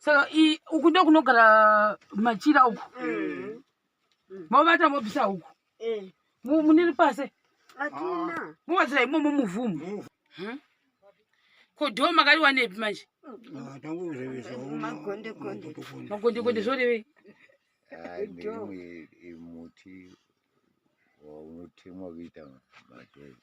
Saka uku ndo kunogara machira uku. Movata mobvisa uku. Eh. Muniri pasi. Hatina. Mowadzira imomo muvhumu. Ko dhoo makariwanepi manje? Magonde gonde. Magonde gonde zvorevei? Hayi, nderimwe muti unotemwa kuita madhoo.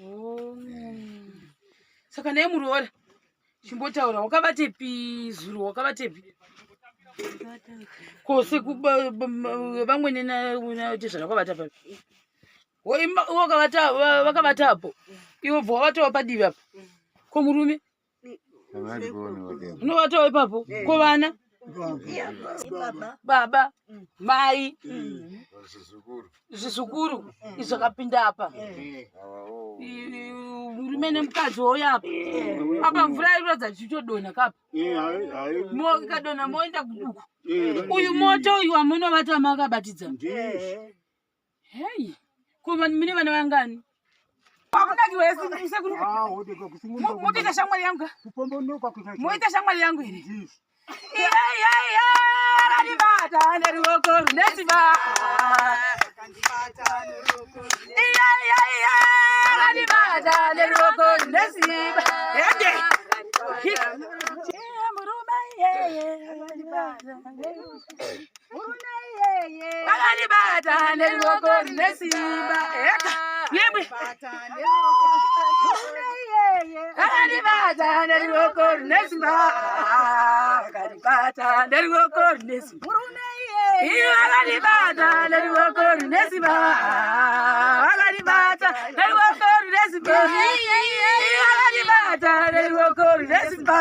Oh. Saka naye muroora chimbotaura, wakabatepi zuro? Wakabatepi ko vamwene natezvara wakabata papi? Wakabata, vakabata apo, iwe bva wabatawo padivi apa. Ko murume? Unovatawo ipapo. Ko vana? Baba. Baba, mai, Zvizukuru. Zvizukuru izvakapinda apa. Murume nemukadzi wouya apa. Apa mvura iroradza chichitodonha kapa. Ikadonha moenda kuduku. Uyu moto uyu wamunovata makabatidza. Hei, ko mune vana vangani? Akunakiwa. Mutoita shamwari yangu ka? Moita shamwari yangu here? Akandibata neruoko rune simba. Akandibata neruoko rune simba. Ende murume iyeye akandibata, akandibata neruoko rune simba. Eka yemwe, akandibata neruoko rune simba, akandibata neruoko rune simba. Iye akandibata neruoko rune simba, akandibata neruoko rune simba. Iye akandibata neruoko rune simba,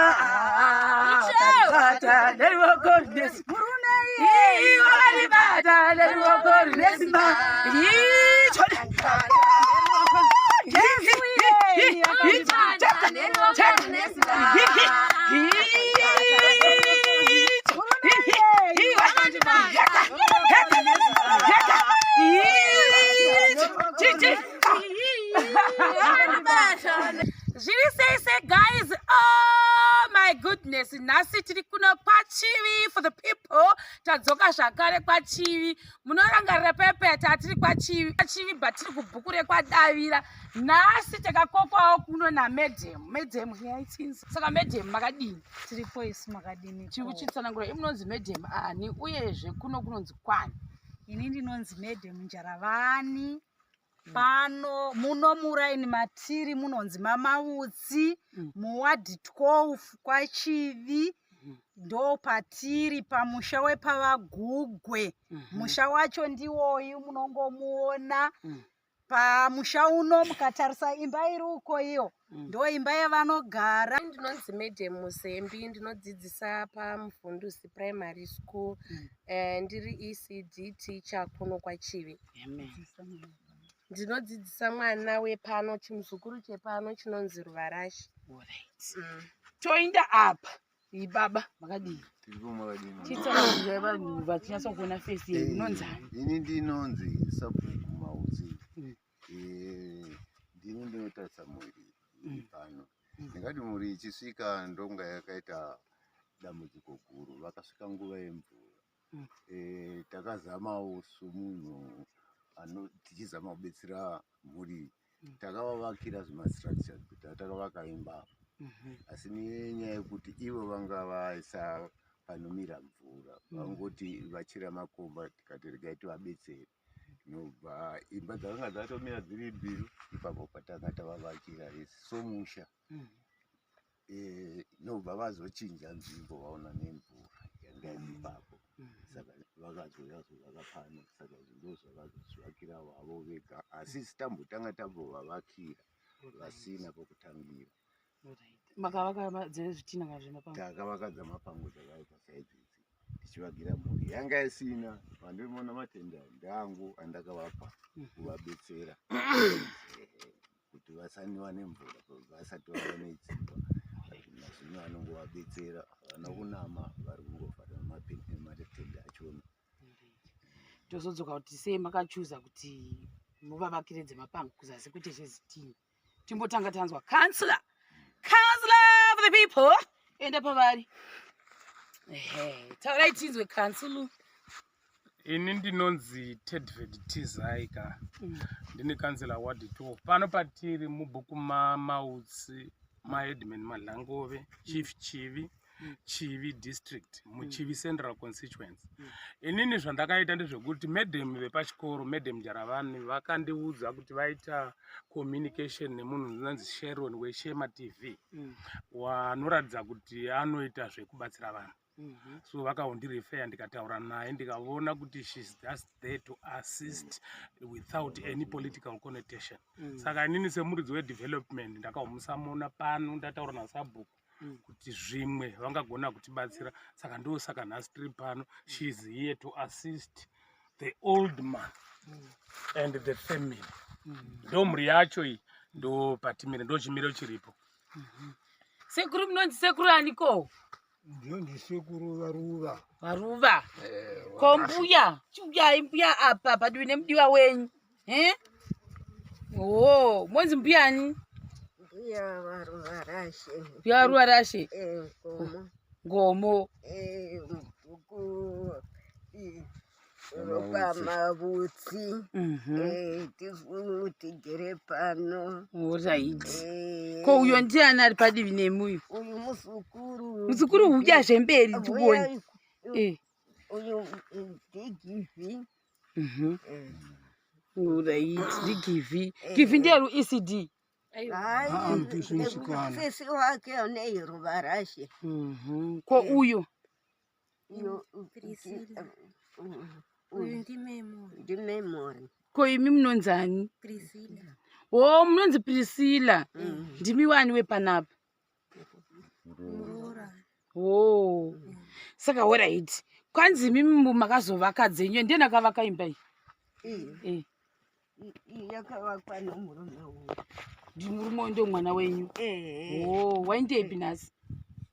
akandibata neruoko rune simba. Iye akandibata neruoko rune simba. Ichona. Jesu iyeye akandibata neruoko rune simba. Murume iyeye akandibata neruoko rune simba. Zviri sei sei, guys? Oh my goodness, nhasi tiri kuno kwaChivi for the people. Tadzoka zvakare kwaChivi. Munorangarira pepe tatiri kwaChivi, kwaChivi, but tiri kubhuku rekwaDavira. Nhasi takakokwawo kuno namadam. Madam, yaitsinzi. Saka madam, makadini? Tiripo isu, makadini? Tiri kuchitsanangura, imunonzi madam ani, uyezve kuno kunonzi kwani? Ini ndinonzi Madam Njaravani. Pano muno muraini matiri munonzi Mamautsi, muwadhi 12 kwaChivi. Ndo patiri pamusha wepaVagugwe. Musha wacho ndiwoyu munongomuona. Pamusha uno mukatarisa imba iri uko iyo, ndo imba yavanogara. Ndinonzi Madam Muzembi, ndinodzidzisa paMuvhundusi Primary School. Ndiri ECD teacher kuno kwaChivi. Ndinodzidzisa mwana wepano, chimuzukuru chepano chinonzi Ruvarashi. Alright. Toinda apa. Ibaba, makadini? Tiripo, makadini? Chitsanangura vanhu vachinyatsa kuona face yenyu. Munonzani? Ini ndinonzi Sabhuku Mautsi. Ndini ndinotarisa mhuri iri pano. Ndingati mhuri ichisvika ndonga yakaita dambudziko guru. Vakasvika nguva yemvura. Takazamawo somunhu tichizama kubetsera mhuri, takavavakira zvimastructures kuti takavaka imba, asi nenyaya yekuti ivo vanga vaisa panomira mvura, vangoti vachera makomba, tikati regai tivabetsere. Nobva imba dzakanga dzatomira dziri mbiri ipapo patanga tavavakira somusha. Nobva vazochinja nzvimbo vaona nemvura yanga iri ipapo, saka vakazouya zovaka pano. Saka ndo zvavazozvivakira vavo vega, asi isi tambotanga tambovavakira vasina pokutangira. Makavaka dzezvitina kana zvemapango? Takavaka dzamapango dzakaita saidzidzi tichivakira mhuri yanga isina. Vandinoona matenda ndangu andakavapa kuvabetsera kuti vasaniwa nemvura vasati vava nedzimba. Mazvino anongovabetsera, havana kunama, vari kungovhara nematende achona. Tozodzoka kuti sei makachuza kuti muvavakire dzemapango kuzasi kuite zvezitina. Timbotanga tanzwa councillor, councillor for the people. Enda pavari. Ehe, taurai tinzwe kansulu. Ini ndinonzi Tedford Tizaika. Ndini councillor ward 12. Pano patiri mubhuku maMautsi, maheadman Madlangove, Chief Chivi, Chivi district, muChivi Central constituency. Inini zvandakaita ndezvekuti madam vepachikoro, Madam Jaravani, vakandiudza kuti vaita communication nemunhu unonzi Sharon weShema TV, wanoratidza kuti anoita zvekubatsira vanhu. So vakaundirefeya, ndikataura naye, ndikaona kuti she's just there to assist without any political connotation. Saka inini semuridzi wedevelopment ndakaumusamona pano, ndataura nasabhuku kuti zvimwe vangagona kutibatsira. Saka ndosaka nhasi tiri pano. She is here to assist the old man and the family. Ndo mhuri yacho iyi, ndo patimire, ndo chimiro chiripo. Sekuru, munonzi sekuru aniko? Ndinonzi sekuru Varuva. Varuva. Ko mbuya, chiuyai mbuya apa padiwi nemudiwa wenyu. He? Oh, monzi mbuyani? Mbuya Varuva Rashe. Mbuya Varuva Rashe. Gomo. Gomo. Mubhuku ropaMavutsi. Tisu tigere pano. Alright. Ko uyo ndiani ari padivi nemi uyu? Uyu muzukuru. Muzukuru, huya zvemberi tikuone. Uyu ndiGivhi. Alright, ndiGivhi. Givhi ndiye ECD. Hayi, sisi wake ane Ruva Rashe. Ko uyo? Iyo. Priscilla. Uyu ndiMemory. NdiMemory. Ko imi munonzani? Priscilla. Oh, munonzi Priscilla. Ndimi wani wepanapa? Muroora. Oh. Saka alright. Kwanzi imimi makazovaka dzenyu, ndiani akavaka imba iyi? Iyi yakavakwa nomurume uyu. Ndi murume uyu ndo mwana wenyu? Ehe. Oh, waindepi nhasi?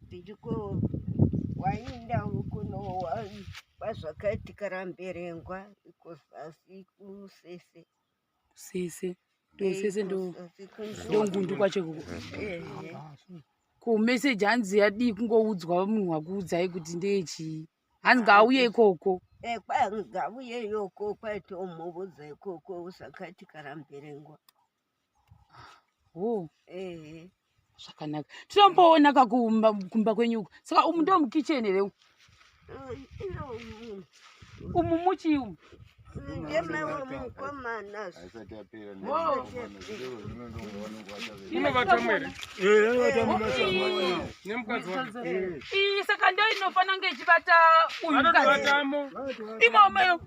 Ndiriko wainda kuno kwazvakaitika Ramberengwa iko zasi kuSese. Sese. Ndo Sese ndo Zasi kuNgundu. Ndo Ngundu kwacho ikoko. Ehe. Ko meseji hanzi yadii kungoudzwa munhu wakuudzai kuti ndeyechii? Hanzi ngauye ikoko. Ngauye ikoko, kwaitomuudza ikoko zvakaitika Ramberengwa. Oh, Ehe. zvakanaka. Tinomboona ka kumba kwenyu uko. Saka umu ndo mukicheni here umu? Iyo. Umu muchii umu? Ndemewe mukomana. Haisati yapera. Wow. Unovata mwere nemukadzi wake. Iyi saka ndo inofanira kunge ichibata uyu mukadzi. Vanotovatamo. Imomo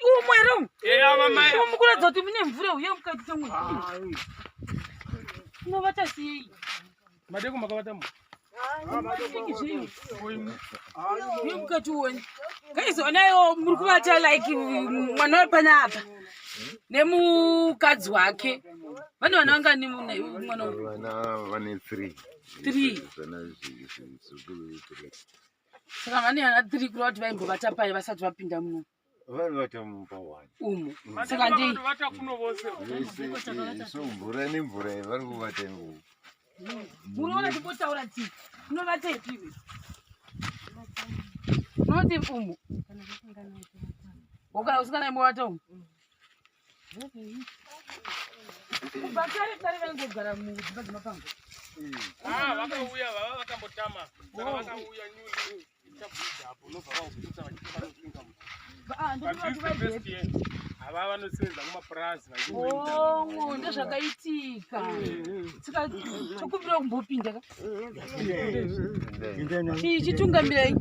umu here umu? Ava mai. Umu kuratidza kuti mune mvura uye mukati tomwe. Unovata sei? Madeko makavatamo. Uye mukati uone. Guys, onaiwo muri kuvata like mwana wepanapa nemukadzi wake. Vane vana vangani mwana uyu? Vana vane three. Three. Vana zvizukuru three. Saka vane vana three, kureva kuti vaimbovata pai vasati vapinda muno? Vanovata mumba one. Umu. Saka ndei? Vanovata kuno vose. Vese so mvura nemvura iyi vari kuvata imomo. Munoona timbotaura tii unovata ipiwe unoti umu wakana usikana imovata umu. Kubva kare kare vaingogara mudzimba dzemapango. Ah, vakauya vava vakambotama. Saka vakauya newly ichabhuidza apo unobva vauputsa vachiti vanopinga. Ah, But this is the first year. Ava vanosevenza kumapurazi vachingoenda. Ongo ndozvakaitika. Saka tokumbira kumbopinda ka. Chitungamirai.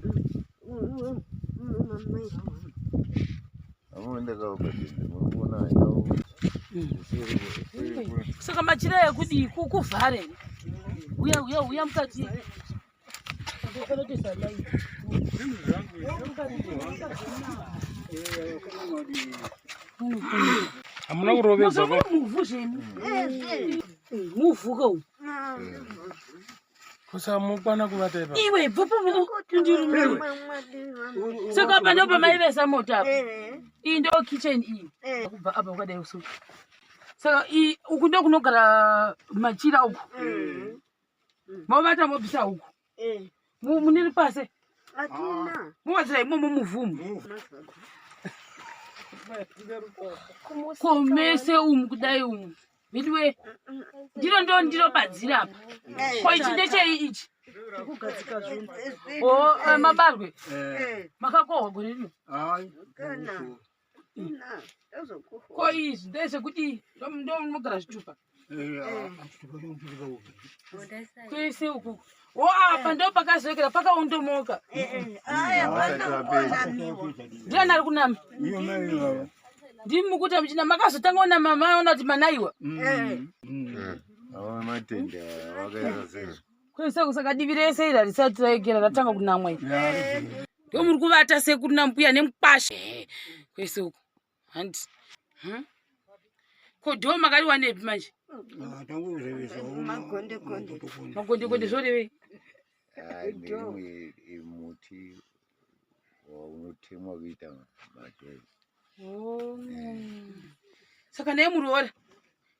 Amuendakavapatende muri kuona haina. Saka machira ekudii kuvhare. Uya uya uya mukati. Ndofanotesa lai. Zvinhu zvangu izvi. Hamuna kurovedzwa Muri muvhu zvenyu. Muvhu ka umu. Kusamukwana kuvata ipapo. Iwe bvupu ndirume. Saka apa ndo pamaivesa moto apa. Iyi ndo kitchen iyi. Kubva apa kwakadai so. Saka iyi uku ndo kunogara machira uku. Movata mobvisa uku. Muniri pasi? Hatina. Muwadzira imomo muvhumu. Ko mese umu kudai umu. Veduwe ndiro ndo ndiro badzira apa. Ko ichi ndechei ichi? Kugadzika zvinhu. O eh, mabarwe. Eh. Makakohwa gore rino. Hayi. Kana. Ina, tazokuhwa. Ko izvi ndezvekuti ndo munogara zvitupa. Eh, Kwese uku. O apa ndo pakazoekera pakaondomoka. Aya, panokonamiwa. Ndiani ari kunama? Iyo mai baba. Ndimi mukuta muchina makazotanga kunama maona kuti manaiwa. Ava matende aya vakaita sei? Kwese uku saka divi rese iri harisati raekera ratanga kunamwa iri. Ndo muri kuvata sekuru nambuya nemukwasha. Eh, Kwese uku. Handi. Hmm? Ko dho makariwanepi manje? Magonde konde. Magonde gonde zvorevei? Hayi, nderimwe muti unotemwa kuita madhoo. Oh. Saka naye muroora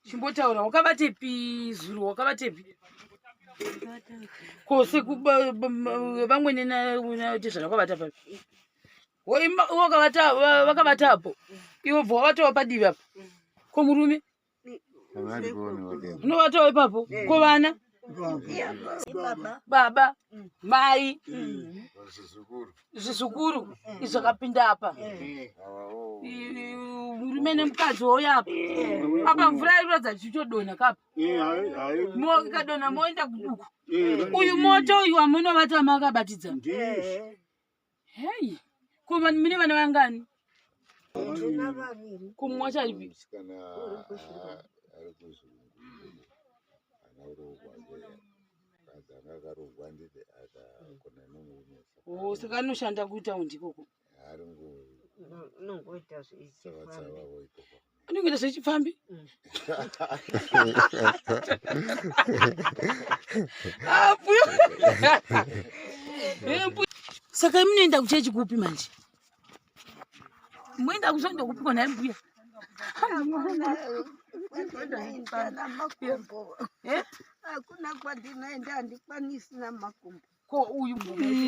chimbotaura wakabatepi zuro wakabatepi? Ko seku vamwene natezvara wakabata papi? Wakabata vakabata apo iwe bva wabatawo padivi apa ko murume unovatawo ipapo ko vana baba mai zvizukuru izvi zvakapinda apa murume nemukadzi wouya apa apa mvura iroratidza chichitodonha kapa ikadonha moenda kuduku uyu moto uyu wamunovata makabatidza hei ko mune vana vangani Ndina vaviri. ko mumwe wacho aripi Musikana ari kuzungu ana kuroorwa kadzi anga akaroorwa nditi akakona nomurume. O saka anoshanda kutaundi ikoko? Ari Unongoita ngotsavatsava zvechifambi. ikoko. Anongoita zvechipfambi. Ah, mbuya. Eh, mbuya. Saka munoenda kuchechi kupi manje? Moenda kusvondo kupi kona mbuya? Kwandinoenda namakumbo. Eh? Hakuna kwandinoenda, handikwanisi namakumbo. Ko uyu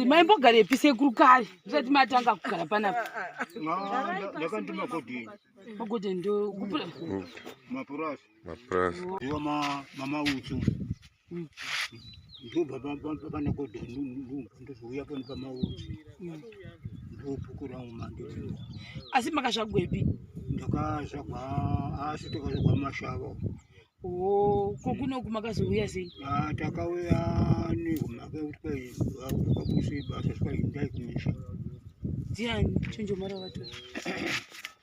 maimbogarepi sekuru kare musati matanga kugara panapa? Ndakandi magodheni. Magodheni ndo kupura. Mapurasi. Mapurasi. Ndiwo mamautsu. Ndobva pana godheni ndozouya pano pamautsu. Ndobhuku rangu mandiri. Asi makazvagwepi? Ndakazvagwa asi takazvagwa mashava. O ko kunoku makazouya sei? Ah, takauya nemhaka yekuti kwai vakabudisa basa kwai endai kumisha. Ndiani chonjomara vatora?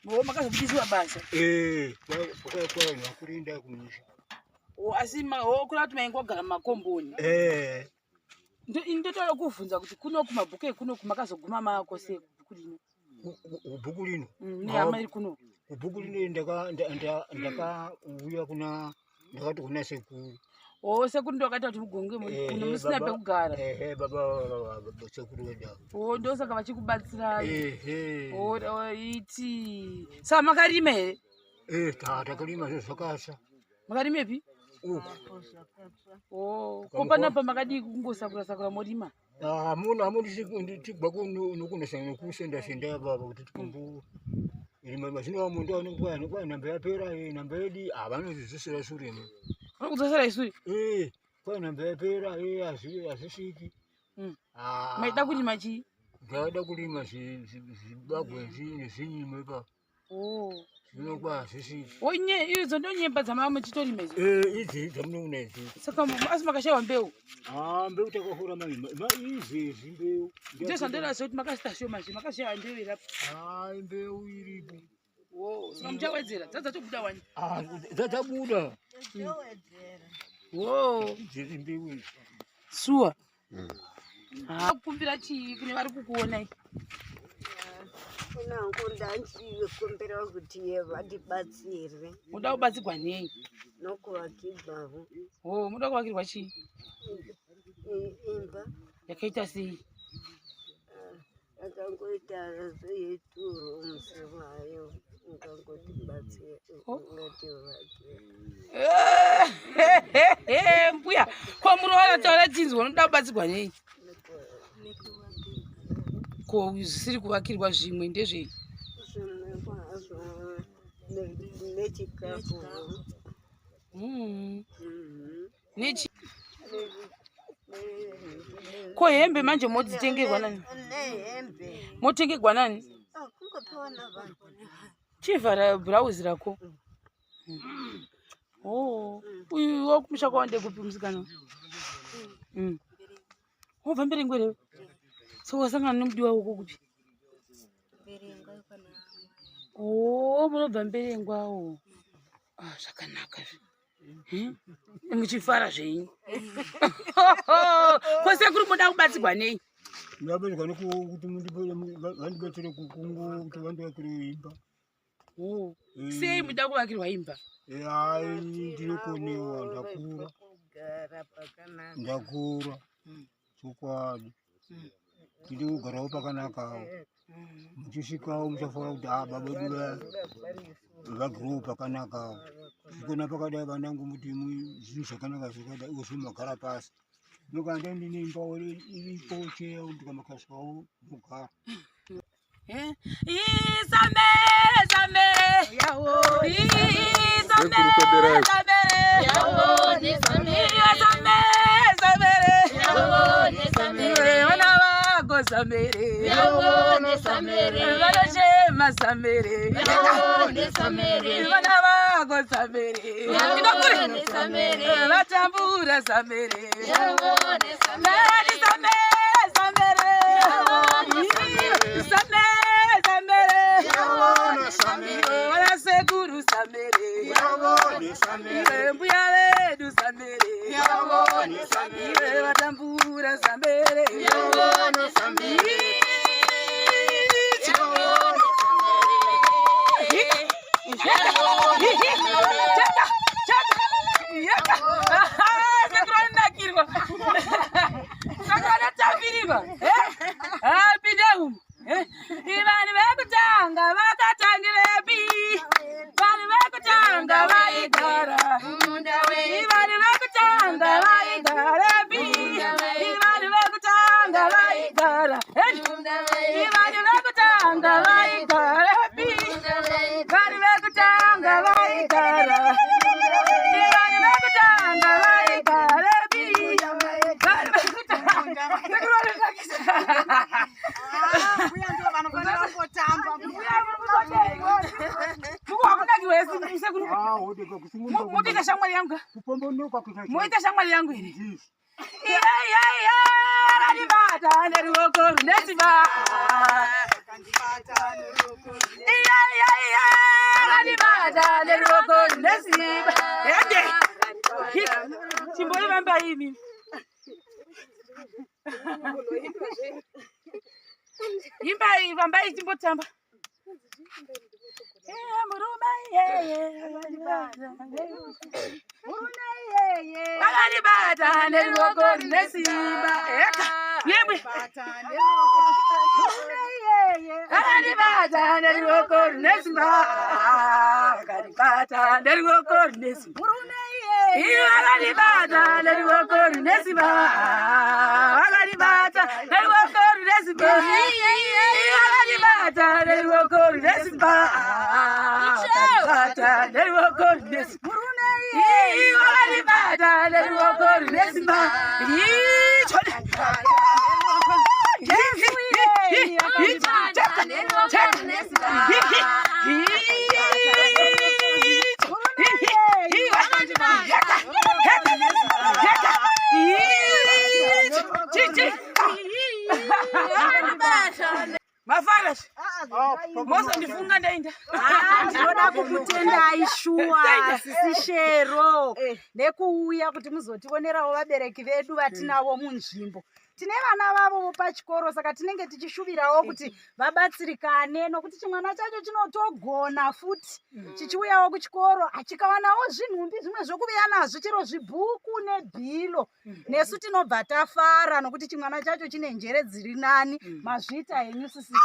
O makazobudisiwa basa. Eh, kwai kwai vakuru endai kumisha. O asi o kureva kuti maingogara mumakomboni. Eh, Ndotoda kuvhunza kuti kunoku mabhuku ekunoku makazoguma maako sei kubhuku rino? Kubhuku rino. Nehama iri kuno. Kubhuku rino ndakauya kuna ndakati kuna sekuru. O sekuru ndo vakaita kuti mugonge kuno musina pekugara. Ehe, baba sekuru vedu ava. O ndosaka vachikubatsirai. Ehe. O iti. Saka makarima here? Eh, takarima zvo zvakasha. Makarimepi? Uku. O ko panapa makadii kungosakura sakura morima? Hamuna hamuna tigwa nokunosenda senda baba kuti tikumbu rima mazino munda anenge kwa namba yapera eh, namba yedu havanotidzosera sure mu. Vanokudzosera isuri? Eh, kwa namba yapera eh hazvisviki. Ah. Maida kurima chii? Ndaida kurima zvibagwe nezvinyimo ipapo. Oh. Zvino kwa hazvisviki. O nye idzo ndonyemba dzamava muchitorima idzo. Eh, idzi dzamunoona idzi. Saka asi makashaiwa mbeu? Ah, mbeu takahura mai izvezvi mbeu. Ndizvo zvandoda kuti makasita shoma zve makashaiwa mbeu here apa? Ah, mbeu iripo. Oh, saka muchawedzera dzadzatobuda wani. Ah, dzadzabuda. Oh. Idzi mbeu idzi. Sure. Kumbira chii kune vari kukuonai? Kunangu ndanchikumbira kuti ye vandibatsire. Munoda kubatsirwa nei? Nokuvakirwawo. Oh, munoda kuvakirwa chii? Imba. Yakaita sei? Yakangoita two rooms zvayo. Ungangotibatsira ungativakira. Mbuya, ko muroora taura chinzwa unoda kubatsirwa nei? Ko zvisiri kuvakirwa zvimwe ndezvei? Zvimwe kwazvo nechikafu. Nechi ko hembe manje modzitengerwa nani? Nehembe. Motengerwa nani? Kungopiwa navanhu. Chivhara bhurauzi rako. Oh, uyu wakumusha kwawande kupi musikana? Wobva Mberengwa here? So wasangana nemudiwa wako kupi? Oh, munobva Mberengwawo. Ah, zvakanaka zve. Muchifara zvenyu. Ko sekuru munoda kubatsirwa nei? Ndabatsirwa nekuti vandibatsire kukungu kuti vandivakire imba. Oh. Sei muda kuvakirwa imba? Hayi, ndinokonewa, ndakura. Kugara pakanaka. Ndakura. Chokwadi. Tiri kugarawo pakanakawo. Muchisvikawo muchafanira kuti ah baba vedu vaya vagirawo pakanakawo. Zvikona pakadai vanangu muti zvinhu zvakanaka zvakadai uye zvino magara pasi. Nokanda ndine imba iripo cheya ndikamakaswawo ndogara. Isame, same, isame, same, vana vako samere, vanochema samere, vana vako samere, vatambura samere, vati samere, samere, samere, samere, vana sekuru samere, mbuya vedu samere, vatambura samere. Sekuru anonakirwa. Sekuru anotambirirwa. Pinda umu. Vanhu vekutanga vakatangirepi? Vanhu vekutanga vaigara. Vanhu vekutanga vaigarepi? Vanhu vekutanga vaigara. Vanhu vekutanga vaigarepi? Vanhu vekutanga vaigara. Vanhu vekutanga vaigarepi? Vanhu vekutanga. Sekuru vanonakisa. Mbuya ndo vanofanira kungotamba. Mutoita shamwari yangu. Kupombonoka kuita Moita shamwari yangu here? Rakandibata neruoko rune simba. Rakandibata neruoko rune simba. Ende. Chimboivamba imi. Imbai, vambai timbotamba. Murume iyeye akandibata neruoko rune simba. Eka, yemwe. Akandibata neruoko rune simba. Akandibata neruoko rune simba. Iye akandibata neruoko rune simba. Akandibata neruoko rune simba. Iye akandibata neruoko rune simba. Akandibata neruoko rune simba. Iye akandibata neruoko rune simba. Ichona. Mafara mozondifunga ndaenda. Ndinoda kukutendai shuwa sisi Shero nekuuya kuti muzotionerawo vabereki vedu vatinavo munzvimbo. Tine vana vavovo pachikoro saka tinenge tichishuvirawo kuti vabatsirikane nokuti chimwana chacho chinotogona futi chichiuyawo kuchikoro achikawanawo zvinhumbi zvimwe zvokuuya nazvo chero zvibhuku nebhilo. Nesu tinobva tafara nokuti chimwana chacho chine njere dziri nani. Mazviita henyu sisi Shero.